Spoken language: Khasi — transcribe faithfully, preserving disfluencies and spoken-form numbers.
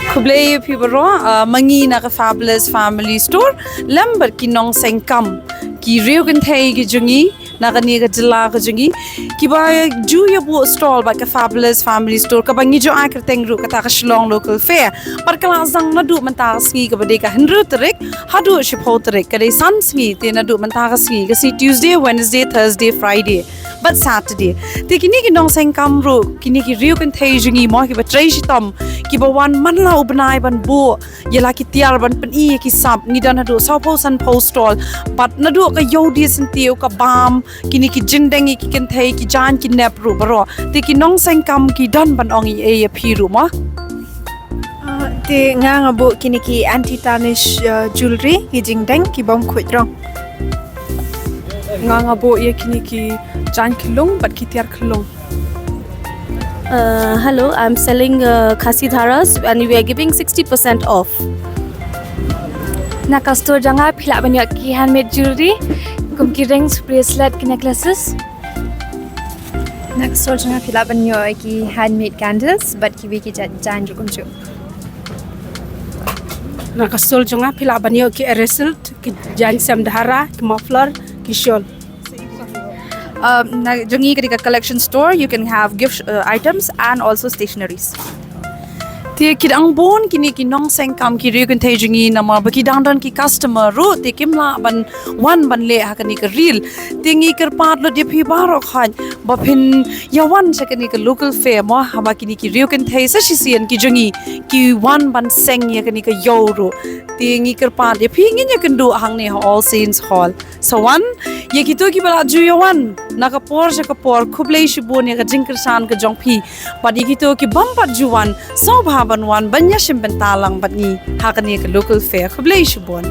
Khublei ïa phi baroh, ah, ma ngi na ka Fabulous Family Store lem bad ki nongseng kam, ki riew kynthei ki jong ngi na kane ka jylla ka jong ngi, kiba ju ïa buh stall bad ka Fabulous Family Store, kaba ngi ju ai kyrteng ruh kata ka Shillong Local Fair. Bad ka la zang naduh mynta ka sngi kaba dei ka hynriew tarik haduh shiphew tarik, ka dei san sngi, te naduh mynta ka sngi, ka sngi Tuesday, Wednesday, Thursday, Friday bad Saturday. Te kine ki nongseng kam ruh, kine ki riew kynthei jong ngi mo, kiba trei shitom, kiba wan man la u bnai ban buh ïa la ki tiar ban pyni ïa ki sap, ngi don haduh sawphew sanphew stall. Bad naduh ka ïew die syntiew, ka bam, kine ki jingdeng ïa ki kynthei, ki jaiñ ki nep ruh baroh. Te ki nongseng kam ki don ban ong ei ei ïa phi ruh mo. Ah, te nga nga buh kine ki anti tarnish, ah, jewelry, ki jingdeng, ki bym khuid rong. Nga nga buh ïa kine ki jaiñ khyllung bad ki tiar khyllung. Uh, hello, I'm selling uh, Khasi Dharas and we are giving sixty percent off. Na ka store jong nga phi lah ban ïoh ki handmade jewelry, kum ki rings, bracelet, ki necklaces. Na ka store jong nga phi lah ban ïoh ki handmade candles bad kiwei ki jait jaiñ rukom ju. Na ka store jong nga phi lah ban ïoh ki arrow silk, ki jaiñ sem dhara, ki muffler, ki shawl. Um, na jong ngi ka dei ka collection store, you can have gift uh, items and also stationeries. Te ki dang bun kine ki nongseng kam, ki riew kynthei jong ngi, namar ba ki dang don ki customer ruh, te kim lah ban wan ban leh ha kane ka reel. Te ngi kyrpad lut ïa phi baroh khoit ba phin ïa wan sha kane ka local fair mo, haba kine ki riew kynthei sa shisien ki jong ngi ki wan ban seng ïa kane ka ïew ruh. Te ngi kyrpad ïa phi, ngin ïa kynduh hangne ha All Saints Hall. Sa wan ïa kito kiba la ju ïa wan na ka por sha ka por, khublei shibun ïa ka jingkyrshan ka jong phi. Bad ïa kito ki bym pat ju wan, sngewbha ban wan ban ïa shim bynta lang bad ngi ha kane ka local fair. Khublei shibun.